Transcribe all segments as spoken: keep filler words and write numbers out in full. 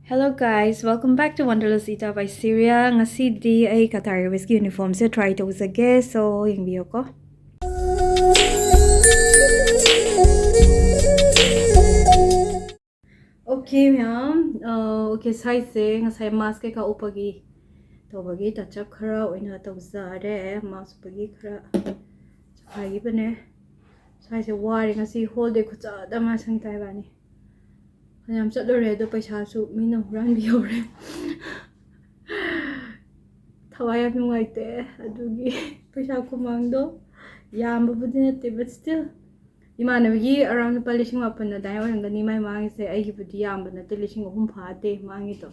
Hello guys, welcome back to Wanderlust Ita by Syria. ꯉꯁꯤꯗꯤ ꯑꯩ Qatar Airwaysꯀꯤ uniformꯁꯦ try ꯇꯧꯖꯒꯦ, so ꯌꯦꯡꯕꯤꯌꯣꯀꯣ꯫ Okay ꯃꯌꯥꯝ, ꯑ, okay, ꯁ꯭ꯋꯥꯏꯁꯦ ꯉꯁꯥꯏ mask ꯀꯩꯀꯥ ꯎꯞꯄꯒꯤ ꯇꯧꯕꯒꯤ touch up ꯈꯔ ꯑꯣꯏꯅ ꯇꯧꯖꯔꯦ꯫ Mask ꯎꯞꯄꯒꯤ ꯈꯔ ꯆꯈꯥꯏꯈꯤꯕꯅꯦ꯫ ꯁ꯭ꯋꯥꯏꯁꯦ ꯋꯥꯔꯦ ꯉꯁꯤ whole day ꯈꯨꯠꯆꯠ ꯑꯃ ꯁꯪꯒꯤꯇꯥ ꯏꯕꯥꯅꯤ꯫ ꯐꯅꯌꯥꯝ ꯆꯠꯂꯨꯔꯦ ꯑꯗꯣ ꯄꯩꯁꯥꯁꯨ ꯃꯤꯅ ꯍꯨꯔꯥꯟꯕꯤꯍꯧꯔꯦ꯫ ꯊꯋꯥꯏ ꯌꯥꯝ ꯅꯨꯡꯉꯥꯏꯇꯦ꯫ ꯑꯗꯨꯒꯤ ꯄꯩꯁꯥ ꯈꯨꯃꯥꯡꯗꯣ ꯌꯥꯝꯕꯕꯨꯗꯤ ꯅꯠꯇꯦ, but still ꯏꯃꯥꯟꯅꯕꯤꯒꯤ around ꯂꯨꯄꯥ ꯂꯤꯁꯤꯡ ꯃꯥꯄꯟ ꯑꯗꯨꯃꯥꯏꯅ ꯑꯣꯏꯔꯝꯒꯅꯤ ꯃꯥꯏ ꯃꯥꯡꯉꯤꯁꯦ꯫ ꯑꯩꯒꯤꯕꯨꯗꯤ ꯌꯥꯝꯕ ꯅꯠꯇꯦ, ꯂꯤꯁꯤꯡ ꯑꯍꯨꯝ ꯐꯥꯗꯦ ꯃꯥꯡꯉꯤꯗꯣ꯫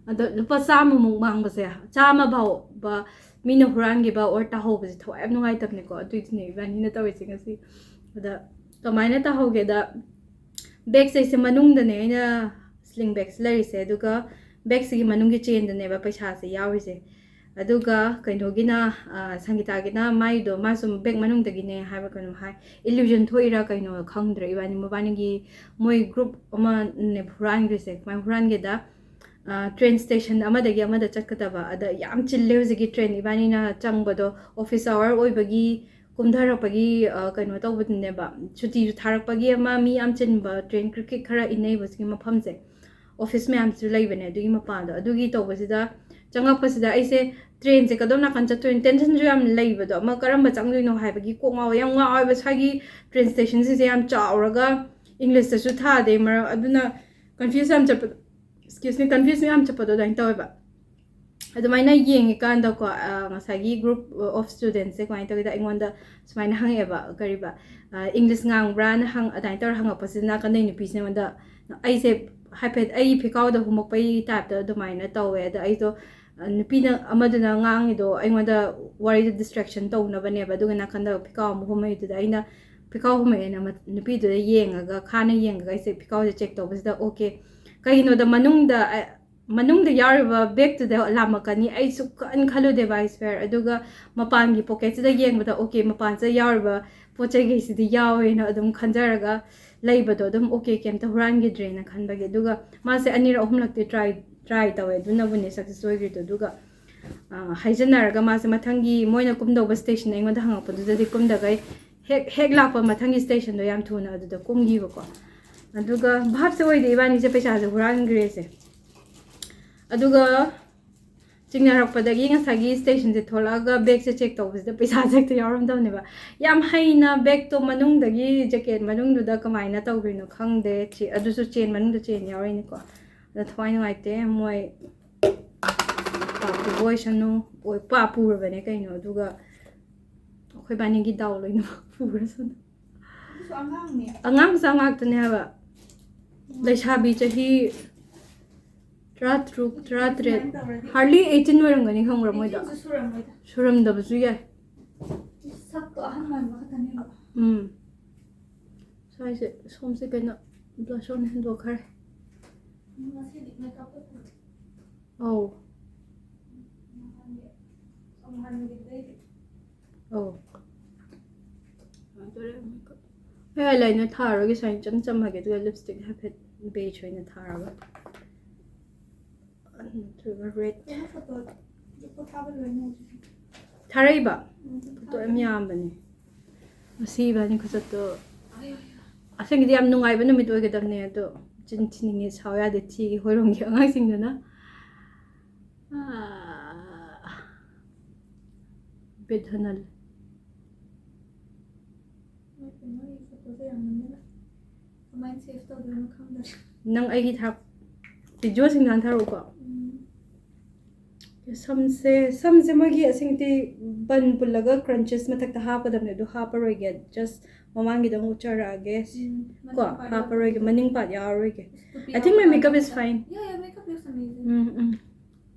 ꯑꯗꯣ ꯂꯨꯄꯥ ꯆꯥꯝꯃꯃꯨꯛ ꯃꯥꯡꯕꯁꯦ, ꯆꯥꯝꯃ ꯐꯥꯎꯕ ꯃꯤꯅ ꯍꯨꯔꯥꯟꯈꯤꯕ or ꯇꯥꯍꯧꯕꯁꯦ ꯊꯋꯥꯏ ꯌꯥꯝ ꯅꯨꯡꯉꯥꯏꯇꯕꯅꯦꯀꯣ꯫ ꯑꯗꯨꯏꯗꯨꯅꯦ ꯏꯕꯥꯅꯤꯅ ꯇꯧꯔꯤꯁꯦ ꯉꯁꯤ꯫ ꯑꯗ ꯀꯃꯥꯏꯅ ꯇꯥꯍꯧꯒꯦꯗ, bagꯁꯦ ꯑꯩꯁꯦ ꯃꯅꯨꯡꯗꯅꯦ ꯑꯩꯅ sling bagꯁꯦ ꯂꯩꯔꯤꯁꯦ, ꯑꯗꯨꯒ bagꯁꯤꯒꯤ ꯃꯅꯨꯡꯒꯤ ꯆꯦꯟꯗꯅꯦꯕ ꯄꯩꯁꯥꯁꯦ ꯌꯥꯎꯔꯤꯁꯦ꯫ ꯑꯗꯨꯒ ꯀꯩꯅꯣꯒꯤꯅ, ꯑ, ꯁꯪꯒꯤꯇꯥꯒꯤꯅ ꯃꯥꯏꯗꯣ, ꯃꯥꯁꯨ bag ꯃꯅꯨꯡꯗꯒꯤꯅꯦ ꯍꯥꯏꯕ ꯀꯩꯅꯣ ꯍꯥꯏ, illusion ꯊꯣꯛꯏꯔꯥ ꯀꯩꯅꯣ ꯈꯪꯗ꯭ꯔꯦ, ꯏꯕꯥꯅꯤ ꯃꯕꯥꯅꯤꯒꯤ ꯃꯣꯏ group ꯑꯃꯅꯦ ꯍꯨꯔꯥꯟꯈ꯭ꯔꯤꯁꯦ꯫ ꯀꯃꯥꯏꯅ ꯍꯨꯔꯥꯟꯒꯦꯗ, ꯑ, train station ꯑꯃꯗꯒꯤ ꯑꯃꯗ ꯆꯠꯀꯗꯕ, ꯑꯗ ꯌꯥꯝ ꯆꯤꯜꯂꯦ ꯍꯧꯖꯤꯛꯀꯤ train, ꯏꯕꯥꯅꯤꯅ ꯆꯪꯕꯗꯣ office hour ꯑꯣꯏꯕꯒꯤ ꯀꯨꯝꯊꯔꯛꯄꯒꯤ, ꯑ, ꯀꯩꯅꯣ ꯇꯧꯕꯗꯨꯅꯦꯕ, ꯁꯨꯇꯤꯁꯨ ꯊꯥꯔꯛꯄꯒꯤ ꯑꯃ ꯃꯤ ꯌꯥꯝ ꯆꯤꯟꯕ train ꯀ꯭ꯔꯤꯛ ꯀ꯭ꯔꯤꯛ ꯈꯔ ꯏꯟꯅꯩꯕ ꯍꯧꯖꯤꯛꯀꯤ ꯃꯐꯝꯁꯦ꯫ Office ꯃꯌꯥꯝꯁꯨ ꯂꯩꯕꯅꯦ ꯑꯗꯨꯒꯤ ꯃꯄꯥꯟꯗꯣ꯫ ꯑꯗꯨꯒꯤ ꯇꯧꯕꯁꯤꯗ, ꯆꯪꯉꯛꯄꯁꯤꯗ ꯑꯩꯁꯦ trainꯁꯦ ꯀꯗꯣꯝ ꯅꯥꯀꯟ ꯆꯠꯇꯣꯏꯅꯣ, tensionꯁꯨ ꯌꯥꯝ ꯂꯩꯕꯗꯣ, ꯑꯃ ꯀꯔꯝꯕ ꯆꯪꯗꯣꯏꯅꯣ ꯍꯥꯏꯕꯒꯤ ꯀꯣꯛ ꯉꯥꯎꯕ ꯌꯥꯝ ꯉꯥꯎꯋꯦꯕ꯫ ꯁ꯭ꯋꯥꯏꯒꯤ train stationꯁꯤꯡꯁꯦ ꯌꯥꯝ ꯆꯥꯎꯔꯒ Englishꯇꯁꯨ ꯊꯥꯗꯦ, ꯃꯔꯝ ꯑꯗꯨꯅ confuse ꯌꯥꯝ ꯆꯠꯄꯗꯣ, excuse me, confuse ꯌꯥꯝ ꯆꯠꯄꯗꯣ ꯑꯗꯨꯃꯥꯏꯅ ꯇꯧꯋꯦꯕ꯫ ꯑꯗꯨꯃꯥꯏꯅ ꯌꯦꯡꯉꯤꯀꯥꯟꯗꯀꯣ, ꯑ, ꯉꯁꯥꯏꯒꯤ group of studentsꯁꯦ ꯀꯃꯥꯏꯅ ꯇꯧꯒꯦꯗ, ꯑꯩꯉꯣꯟꯗ ꯁꯨꯃꯥꯏꯅ ꯍꯪꯉꯛꯑꯦꯕ, ꯀꯔꯤꯕ, ꯑ, English ꯉꯥꯡꯕ꯭ꯔꯥꯅ ꯍꯪ-, ꯑꯗꯨꯃꯥꯏꯅ ꯇꯧꯔ ꯍꯪꯉꯛꯄꯁꯤꯗ ꯅꯥꯀꯟꯗꯩ ꯅꯨꯄꯤꯁꯤꯅ ꯑꯩꯉꯣꯟꯗ, ꯑꯩꯁꯦ ꯍꯥꯏꯐꯦꯠ ꯑꯩꯒꯤ ꯐꯤꯈꯥꯎꯗ ꯍꯨꯝꯃꯛꯄꯩ typeꯇ ꯑꯗꯨꯃꯥꯏꯅ ꯇꯧꯋꯦ꯫ ꯑꯗ ꯑꯩꯗꯣ, ꯑ, ꯅꯨꯄꯤꯅ ꯑꯃꯗꯨꯅ ꯉꯥꯡꯉꯤꯗꯣ ꯑꯩꯉꯣꯟꯗ ꯋꯥꯔꯤꯗꯣ distraction ꯇꯧꯅꯕꯅꯦꯕ, ꯑꯗꯨꯒ ꯅꯥꯀꯟꯗ ꯐꯤꯈꯥꯎ ꯑꯃ ꯍꯨꯝꯃꯛꯏꯗꯨꯗ ꯑꯩꯅ ꯐꯤꯈꯥꯎ ꯍꯨꯝꯃꯛꯑꯦꯅ ꯃ-, ꯅꯨꯄꯤꯗꯨꯗ ꯌꯦꯡꯉꯒ, ꯈꯥꯅ ꯌꯦꯡꯉꯒ ꯑꯩꯁꯦ ꯐꯤꯈꯥꯎꯁꯦ check ꯇꯧꯕꯁꯤꯗ, okay, ꯀꯩꯒꯤꯅꯣꯗ ꯃꯅꯨꯡꯗ, ꯑ, ꯃꯅꯨꯡꯗ ꯌꯥꯎꯔꯤꯕ bagꯇꯨꯗ ꯂꯥꯝꯃꯛꯀꯅꯤ ꯑꯩ ꯁꯨꯛꯈꯟ ꯈꯜꯂꯨꯗꯦꯕ, I swear꯫ ꯑꯗꯨꯒ ꯃꯄꯥꯟꯒꯤ pocketꯁꯤꯗ ꯌꯦꯡꯕꯗ, okay, ꯃꯄꯥꯟꯁꯤꯗ ꯌꯥꯎꯔꯤꯕ ꯄꯣꯠ ꯆꯩꯈꯩꯁꯤꯗꯤ ꯌꯥꯎꯋꯦꯅ ꯑꯗꯨꯝ ꯈꯟꯖꯔꯒ ꯂꯩꯕꯗꯣ ꯑꯗꯨꯝ okay, ꯀꯩꯝꯇ ꯍꯨꯔꯥꯟꯈꯤꯗ꯭ꯔꯦꯅ ꯈꯟꯕꯒꯤ꯫ ꯑꯗꯨꯒ ꯃꯥꯁꯦ ꯑꯅꯤꯔꯛ ꯑꯍꯨꯝꯂꯛꯇꯤ try try ꯇꯧꯋꯦ, ꯑꯗꯨꯅꯕꯨꯅꯦ success ꯑꯣꯏꯈ꯭ꯔꯤꯗꯣ꯫ ꯑꯗꯨꯒ ꯑ, ꯍꯥꯏꯖꯟꯅꯔꯒ ꯃꯥꯁꯦ ꯃꯊꯪꯒꯤ ꯃꯣꯏꯅ ꯀꯨꯝꯗꯧꯕ station ꯑꯩꯉꯣꯟꯗ ꯍꯪꯉꯛꯄꯗꯨꯗꯗꯤ ꯀꯨꯝꯗꯈꯩ ꯍꯦꯛ ꯍꯦꯛ ꯂꯥꯛꯄ ꯃꯊꯪꯒꯤ stationꯗꯣ ꯌꯥꯝ ꯊꯨꯅ ꯑꯗꯨꯗ ꯀꯨꯝꯈꯤꯕꯀꯣ꯫ ꯑꯗꯨꯒ ꯚꯥꯞꯁꯦ ꯑꯣꯏꯗꯦ ꯏꯕꯥꯅꯤꯁꯦ ꯄꯩꯁꯥꯁꯦ ꯍꯨꯔꯥꯟꯈ꯭ꯔꯦꯁꯦ꯫ ꯑꯗꯨꯒ ꯆꯤꯡꯅꯔꯛꯄꯗꯒꯤ ꯉꯁꯥꯏꯒꯤ stationꯁꯦ ꯊꯣꯛꯂꯛꯑꯒ bagꯁꯦ check ꯇꯧꯕꯁꯤꯗ ꯄꯩꯁꯥꯁꯦ ꯍꯦꯛꯇ ꯌꯥꯎꯔꯝꯗꯕꯅꯦꯕ꯫ ꯌꯥꯝ ꯍꯩꯅ bagꯇꯣ ꯃꯅꯨꯡꯗꯒꯤ jacket ꯃꯅꯨꯡꯗꯨꯗ ꯀꯃꯥꯏꯅ ꯇꯧꯈ꯭ꯔꯤꯅꯣ ꯈꯪꯗꯦ꯫ ꯆꯦ-, ꯑꯗꯨꯁꯨ chain ꯃꯅꯨꯡꯗ chain ꯌꯥꯎꯔꯤꯅꯤꯀꯣ꯫ ꯑꯗꯣ ꯊꯋꯥꯏ ꯅꯨꯡꯉꯥꯏꯇꯦ꯫ ꯃꯣꯏ ꯄꯥꯞ ꯄꯨꯕ ꯑꯣꯏꯁꯅꯨ꯫ ꯑꯣꯏ-, ꯄꯥꯞ ꯄꯨꯔꯕꯅꯦ ꯀꯩꯅꯣ꯫ ꯑꯗꯨꯒ ꯑꯩꯈꯣꯏ ꯕꯥꯅꯤꯒꯤ ꯗꯥꯎ ꯂꯣꯏꯅꯃꯛ ꯄꯨꯔꯁꯅꯨ꯫ ꯑꯗꯨꯁꯨ ꯑꯉꯥꯡꯅꯦ꯫ ꯑꯉꯥꯡ ꯃꯆꯥ ꯉꯥꯛꯇꯅꯦ ꯍꯥꯏꯕ꯫ ꯂꯩꯁꯥꯕꯤ ꯆꯍꯤ ꯇꯔꯥꯇꯔꯨꯛ, ꯇꯔꯥꯇꯔꯦꯠ, ꯁꯨꯃꯥꯏꯅ ꯇꯧꯔꯗꯤ hardly eighteen ꯑꯣꯏꯔꯝꯒꯅꯤ ꯈꯪꯕ꯭ꯔꯥ ꯃꯣꯏꯗꯣ? eighteenꯁꯨ ꯁꯨꯔꯝꯃꯣꯏꯗ꯫ ꯁꯨꯔꯝꯗꯕꯁꯨ ꯌꯥꯏ꯫ ꯁꯛꯇꯣ ꯑꯍꯟ ꯃꯥꯟꯕ ꯈꯛꯇꯅꯦꯕ꯫ ꯎꯝ꯫ ꯁ꯭ꯋꯥꯏꯁꯦ, ꯁꯣꯝꯁꯦ ꯀꯩꯅꯣ, blush on ꯍꯦꯟꯗꯣꯛꯈ꯭ꯔꯦ꯫ ꯉꯁꯤꯗꯤ makeupꯇ ꯄꯨꯔꯦ꯫ ꯑꯧ꯫ ꯅꯍꯥꯟꯒꯤ, ꯅꯍꯥꯟꯒꯤꯗꯩꯗꯤ꯫ ꯑꯧ꯫ ꯀꯩꯅꯣ ꯇꯧꯔꯦ, makeup꯫ ꯑꯩ eyeliner ꯊꯥꯔꯣꯏꯒꯦ, ꯁꯨꯃꯥꯏꯅ ꯏꯆꯝ ꯆꯝꯃꯒꯦ, ꯑꯗꯨꯒ lipstick ꯍꯥꯏꯐꯦꯠ beige ꯑꯣꯏꯅ ꯊꯥꯔꯒ꯫ ꯅꯠꯇ꯭ꯔꯒ red꯫ ꯀꯩꯅꯣ photo, photo ꯊꯥꯕ ꯂꯣꯏꯅ ꯍꯧꯖꯤꯛ꯫ ꯊꯥꯔꯛꯏꯕ? ꯎꯝ, photo ꯌꯥꯝ ꯊꯥꯔꯛꯏ꯫ ꯌꯥꯝꯕꯅꯦ꯫ ꯉꯁꯤ ꯏꯕꯥꯅꯤ ꯈꯨꯆꯠꯇꯣ꯫ ꯑꯌꯣ, ꯑꯌꯣ꯫ ꯑꯁꯦꯡꯒꯤꯗꯤ ꯌꯥꯝ ꯅꯨꯡꯉꯥꯏꯕ ꯅꯨꯃꯤꯠ ꯑꯣꯏꯒꯗꯕꯅꯦ, ꯑꯗꯣ ꯆꯤꯟ ꯊꯤꯅꯤꯡꯉꯦ, ꯁꯥꯎ ꯌꯥꯗꯦ, ꯊꯤꯒꯦ ꯍꯣꯏꯔꯣꯝꯒꯤ ꯑꯉꯥꯡꯁꯤꯡꯗꯨꯅ꯫ ꯑꯥ, ꯕꯤꯠ ꯍꯟꯍꯜꯂꯦ꯫ ꯃꯣꯏ ꯀꯩꯅꯣꯒꯤ photoꯁꯦ ꯌꯥꯝꯃꯟꯗꯅ ꯀꯃꯥꯏꯅ save ꯇꯧꯗꯣꯏꯅꯣ ꯈꯪꯗ꯭ꯔꯦ꯫ ꯅꯪ ꯑꯩꯒꯤ ꯊꯥ-, videoꯁꯤꯡ ꯉꯥꯡ ꯊꯥꯔꯛꯎꯀꯣ꯫ ꯎꯝ꯫ ꯁꯝꯁꯦ, ꯁꯝꯁꯦ ꯃꯣꯏꯒꯤ ꯑꯁꯦꯡꯗꯤ bun ꯄꯨꯜꯂꯒ crunches ꯃꯊꯛꯇ ꯍꯥꯞꯀꯗꯕꯅꯦ, ꯑꯗꯨ ꯍꯥꯞꯄꯔꯣꯏꯒꯦ, just ꯃꯃꯥꯡꯒꯤꯗꯪ ꯎꯠꯆꯔꯛꯑꯒꯦ꯫ ꯎꯝ, ꯀꯣ, ꯃꯅꯤꯡ part ꯍꯥꯞꯄꯔꯣꯏꯒꯦ, ꯌꯥꯎꯗꯕꯗꯣ꯫ ꯃꯅꯤꯡ part ꯌꯥꯎꯔꯔꯣꯏꯒꯦ꯫ ꯇꯨꯄꯤ I think my ꯍꯥꯞꯄ makeup is ꯃꯇꯝꯗ꯫ Fine. Yeah, yeah, makeup looks amazing. ꯎꯝ, ꯎꯝ꯫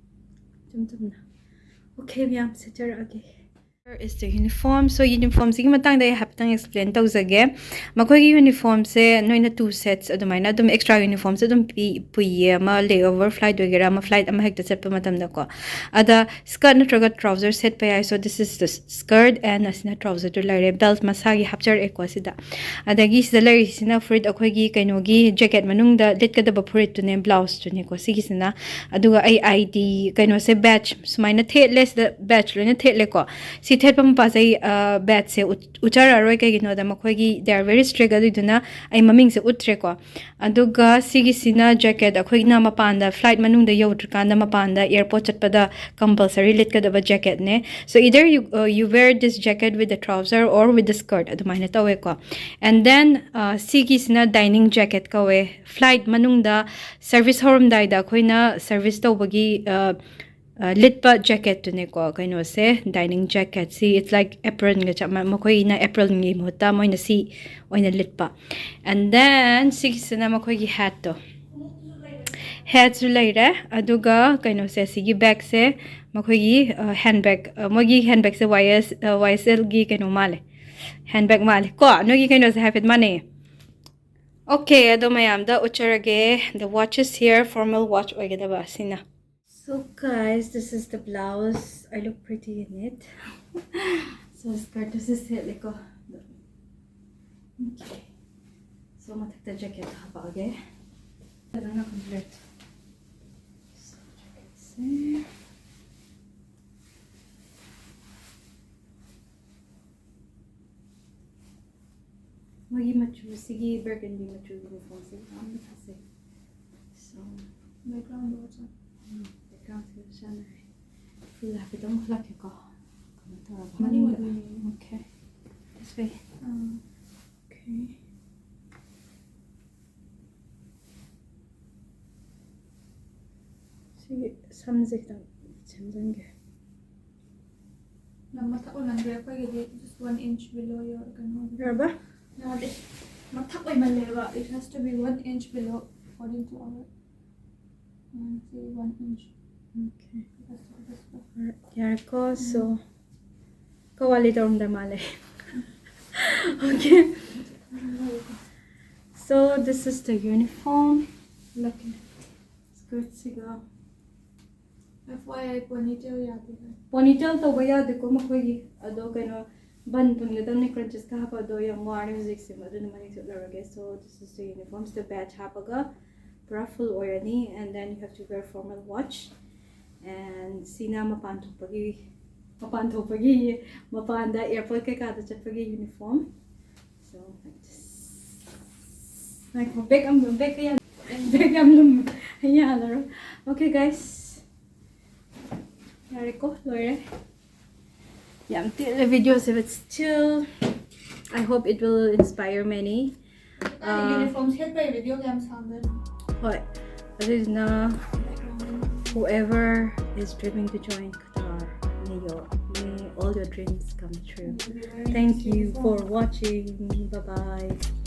ꯏꯆꯝ ꯆꯝꯅ꯫ Okay, ꯃꯌꯥꯝ ꯁꯦꯠꯆꯔꯛꯑꯒꯦ꯫ Is the uniform. So, ꯌꯨꯅꯤꯐꯣꯔꯝꯁꯤꯒꯤ ꯃꯇꯥꯡꯗ ꯑꯩ ꯍꯥꯏꯐꯦꯠꯇꯪ ꯑꯦꯛꯁꯄ꯭ꯂꯦꯟ ꯇꯧꯖꯒꯦ꯫ ꯃꯈꯣꯏꯒꯤ ꯌꯨꯅꯤꯐꯣꯔꯝꯁꯦ ꯅꯣꯏꯅ ꯇꯨ ꯁꯦꯠꯁ ꯑꯗꯨꯃꯥꯏꯅ ꯑꯗꯨꯝ ꯑꯦꯛꯁꯇ꯭ꯔꯥ ꯌꯨꯅꯤꯐꯣꯔꯝꯁꯦ ꯑꯗꯨꯝ ꯄꯤ ꯄꯨꯏꯌꯦ꯫ ꯑꯃ ꯂꯦꯑꯣꯚꯔ ꯐ꯭ꯂꯥꯏꯠ ꯑꯣꯏꯒꯦꯔꯥ, ꯑꯃ ꯐ꯭ꯂꯥꯏꯠ ꯑꯃ ꯍꯦꯛꯇ ꯆꯠꯄ ꯃꯇꯝꯗꯀꯣ꯫ ꯑꯗ ꯁ꯭ꯀꯔꯠ ꯅꯠꯇ꯭ꯔꯒ ꯇ꯭ꯔꯥꯎꯖꯔ ꯁꯦꯠꯄ ꯌꯥꯏ꯫ So, this is the skirt and ꯑꯁꯤꯅ ꯇ꯭ꯔꯥꯎꯖꯔꯗꯨ ꯂꯩꯔꯦ꯫ ꯕꯦꯜꯠ ꯃꯁꯥꯒꯤ ꯍꯥꯞꯆꯔꯛꯑꯦꯀꯣ ꯁꯤꯗ꯫ ꯑꯗꯒꯤ ꯁꯤꯗ ꯂꯩꯔꯤꯁꯤꯅ ꯐꯨꯔꯤꯠ, ꯑꯩꯈꯣꯏꯒꯤ ꯀꯩꯅꯣꯒꯤ ꯖꯦꯀꯦꯠ ꯃꯅꯨꯡꯗ ꯂꯤꯠꯀꯗꯕ ꯐꯨꯔꯤꯠꯇꯨꯅꯦ, ꯕ꯭ꯂꯥꯎꯁꯇꯨꯅꯦꯀꯣ ꯁꯤꯒꯤꯁꯤꯅ꯫ ꯑꯗꯨꯒ ꯑꯩ ꯑꯥꯏ ꯗꯤ ꯀꯩꯅꯣꯁꯦ, ꯕꯦꯠꯆ ꯁꯨꯃꯥꯏꯅ ꯊꯦꯠꯂꯦ, ꯁꯤꯗ ꯕꯦꯠꯆ ꯂꯣꯏꯅ ꯊꯦꯠꯂꯦꯀꯣ꯫ ꯁꯤ ꯊꯦꯠꯄ ꯃꯄꯥꯁꯦ ꯑꯩ, ꯑ, ꯕꯦꯠꯆꯁꯦ ꯎꯠ-, ꯎꯠꯆꯔꯛꯑꯔꯣꯏ, ꯀꯩꯒꯤꯅꯣꯗ ꯃꯈꯣꯏꯒꯤ they are very strict, ꯑꯗꯨꯏꯗꯨꯅ ꯑꯩ ꯃꯃꯤꯡꯁꯦ ꯎꯠꯇ꯭ꯔꯦꯀꯣ꯫ ꯑꯗꯨꯒ ꯁꯤꯒꯤꯁꯤꯅ ꯖꯦꯀꯦꯠ, ꯑꯩꯈꯣꯏꯅ ꯃꯄꯥꯟꯗ ꯐ꯭ꯂꯥꯏꯠ ꯃꯅꯨꯡꯗ ꯌꯧꯗ꯭ꯔꯤꯀꯥꯟꯗ ꯃꯄꯥꯟꯗ ꯑꯦꯌꯔꯄꯣꯔꯠ ꯆꯠꯄꯗ compulsory ꯂꯤꯠꯀꯗꯕ ꯖꯦꯀꯦꯠꯅꯦ꯫ So, either you, uh, you wear this jacket with the trouser or with the skirt, ꯑꯗꯨꯃꯥꯏꯅ ꯇꯧꯋꯦꯀꯣ꯫ And then, uh, ꯁꯤꯒꯤꯁꯤꯅ ꯗꯥꯏꯅꯤꯡ ꯖꯦꯀꯦꯠ ꯀꯧꯋꯦ꯫ ꯐ꯭ꯂꯥꯏꯠ ꯃꯅꯨꯡꯗ ꯁꯔꯚꯤꯁ ꯍꯧꯔꯝꯗꯥꯏꯗ ꯑꯩꯈꯣꯏꯅ ꯁꯔꯚꯤꯁ ꯇꯧꯕꯒꯤ, uh, uh, ꯂꯤꯠꯄ ꯖꯦꯀꯦꯠꯇꯨꯅꯦꯀꯣ꯫ ꯀꯩꯅꯣꯁꯦ, ꯗꯥꯏꯅꯤꯡ ꯖꯦꯀꯦꯠꯁꯤ, it's like ꯑꯦꯄ꯭ꯔꯟꯒ ꯆꯞ ꯃꯥꯟꯅꯩ꯫ ꯃꯈꯣꯏꯅ ꯑꯦꯄ꯭ꯔꯟꯒꯤ ꯃꯍꯨꯠꯇ ꯃꯣꯏꯅ ꯁꯤ ꯑꯣꯏꯅ ꯂꯤꯠꯄ꯫ And then ꯁꯤꯒꯤꯁꯤꯅ ꯃꯈꯣꯏꯒꯤ ꯍꯦꯠꯇꯣ꯫ ꯍꯦꯠꯁꯨ ꯂꯩꯔꯦ꯫ ꯑꯗꯨꯒ ꯀꯩꯅꯣꯁꯦ, ꯁꯤꯒꯤ ꯕꯦꯒꯁꯦ ꯃꯈꯣꯏꯒꯤ, ꯑ, ꯍꯦꯟ ꯕꯦꯒ, ꯑ, ꯃꯣꯏꯒꯤ ꯍꯦꯟ ꯕꯦꯒꯁꯦ ꯋꯥꯏ ꯑꯦꯁ, ꯑ, ꯋꯥꯏ ꯑꯦꯁ ꯑꯦꯜꯒꯤ ꯀꯩꯅꯣ ꯃꯥꯜꯂꯦ꯫ ꯍꯦꯟ ꯕꯦꯒ ꯃꯥꯜꯂꯦ ꯀꯣ꯫ ꯅꯣꯏꯒꯤ ꯀꯩꯅꯣꯁꯦ ꯍꯥꯏꯐꯦꯠ ꯃꯥꯟꯅꯩꯌꯦ꯫ ꯑꯣꯀꯦ, ꯑꯗꯣ ꯃꯌꯥꯝꯗ ꯎꯠꯆꯔꯒꯦ꯫ The watch is here, formal watch ꯑꯣꯏꯒꯗꯕ ꯑꯁꯤꯅ꯫ So guys, this is the blouse. I look pretty in it. So skirt ꯁꯦ ꯁꯦꯠꯂꯦꯀꯣ꯫ Okay. So ꯃꯊꯛꯇ ꯖꯦꯀꯦꯠ ꯍꯥꯞꯄꯛꯑꯒꯦ꯫ ꯐꯖꯅ complete. So ꯖꯦꯀꯦꯠꯁꯦ꯫ ꯃꯣꯏꯒꯤ ꯃꯆꯨꯁꯤꯒꯤ, ꯕꯔꯒꯟꯗꯤ ꯃꯆꯨꯒꯤ ꯌꯨꯅꯤꯐꯣꯔꯝꯁꯦ ꯌꯥꯝꯅ ꯐꯖꯩ꯫ So, ꯕꯦꯛꯒ꯭ꯔꯥꯎꯟꯗꯣ ꯆꯞ ꯎꯝ, ꯕꯦꯛꯒ꯭ꯔꯥꯎꯟꯁꯤꯒ ꯆꯥꯟꯅꯔꯦ꯫ ꯐꯨꯜ ꯍꯥꯏꯐꯦꯠꯇꯪ ꯍꯜꯂꯛꯀꯦꯀꯣ꯫ ꯀꯩꯅꯣ ꯇꯧꯔꯒ ꯃꯅꯤꯡ ꯃꯅꯤꯡꯗ꯫ ꯑꯣꯏꯗꯣꯏꯅꯦ꯫ Okay. This way. Ah. Okay. ꯁꯤꯒꯤ ꯁꯝꯁꯦ ꯈꯤꯇꯪ ꯁꯦꯝꯖꯤꯟꯒꯦ꯫ ꯅꯪ ꯃꯊꯛ ꯑꯣꯏꯃꯟꯈ꯭ꯔꯦ ꯑꯩꯈꯣꯏꯒꯤꯗꯤ, just one inch below your ꯀꯩꯅꯣ꯫ ꯌꯥꯔꯕ? ꯌꯥꯗꯦ꯫ ꯃꯊꯛ ꯑꯣꯏꯃꯜꯂꯦꯕ, it has to be one inch below according to our, ꯎꯝ, ꯁꯤ one inch꯫ Okay. Focus, focus. ꯍꯣꯏ, ꯌꯥꯔꯦꯀꯣ꯫ ꯎꯝ꯫ So, ꯀꯋꯥꯂꯤ ꯇꯧꯔꯝꯗ ꯃꯥꯜꯂꯦ. Okay, so this is the uniform. Look, skirtꯁꯤꯒ. FYI, ponytail ꯌꯥꯗꯦ. Ponytail ꯇꯧꯕ ꯌꯥꯗꯦꯀꯣ ꯃꯈꯣꯏꯒꯤ. ꯑꯗꯣ ꯀꯩꯅꯣ, ꯕꯟ ꯄꯨꯟꯒꯗꯕꯅꯤ, crunchesꯀ ꯍꯥꯞꯄ. ꯑꯗꯣ ꯌꯥꯝ ꯋꯥꯔꯦ ꯍꯧꯖꯤꯛꯁꯦ, ꯑꯗꯨꯅ ꯃꯅꯤꯡ ꯆꯠꯂꯔꯒꯦ. So this is the uniform, ꯁꯤꯗ badge ꯍꯥꯞꯄꯒ ꯄꯨꯔꯥ full ꯑꯣꯏꯔꯅꯤ. And then you have to wear formal watch. And ꯁꯤꯅ ꯃꯄꯥꯟ ꯊꯣꯛꯄꯒꯤ, ꯃꯄꯥꯟ ꯊꯣꯛꯄꯒꯤ, ꯃꯄꯥꯟꯗ airport ꯀꯩꯀꯥꯗ ꯆꯠꯄꯒꯤ uniform. So like this. ꯉꯥꯏꯈꯣ, bag ꯑꯃ, bag ꯀꯌꯥ, bag ꯌꯥꯝ ꯂꯨꯝꯃꯦ. ꯑꯩ ꯌꯥꯜꯂꯔꯣꯏ. Okay guys, ꯌꯥꯔꯦꯀꯣ, ꯂꯣꯏꯔꯦ. ꯌꯥꯝ ꯇꯦꯜꯂꯦ videoꯁꯦ, but still I hope it will inspire many. Ah. Uniform ꯁꯦꯠꯄꯩ video ꯀꯌꯥꯝ ꯁꯥꯡꯗꯣꯏꯅꯣ? ꯍꯣꯏ, ꯑꯗꯨꯗꯨꯅ whoever is dreaming to join Qatar, may your, may all your dreams come true. Thank you for watching. Bye bye.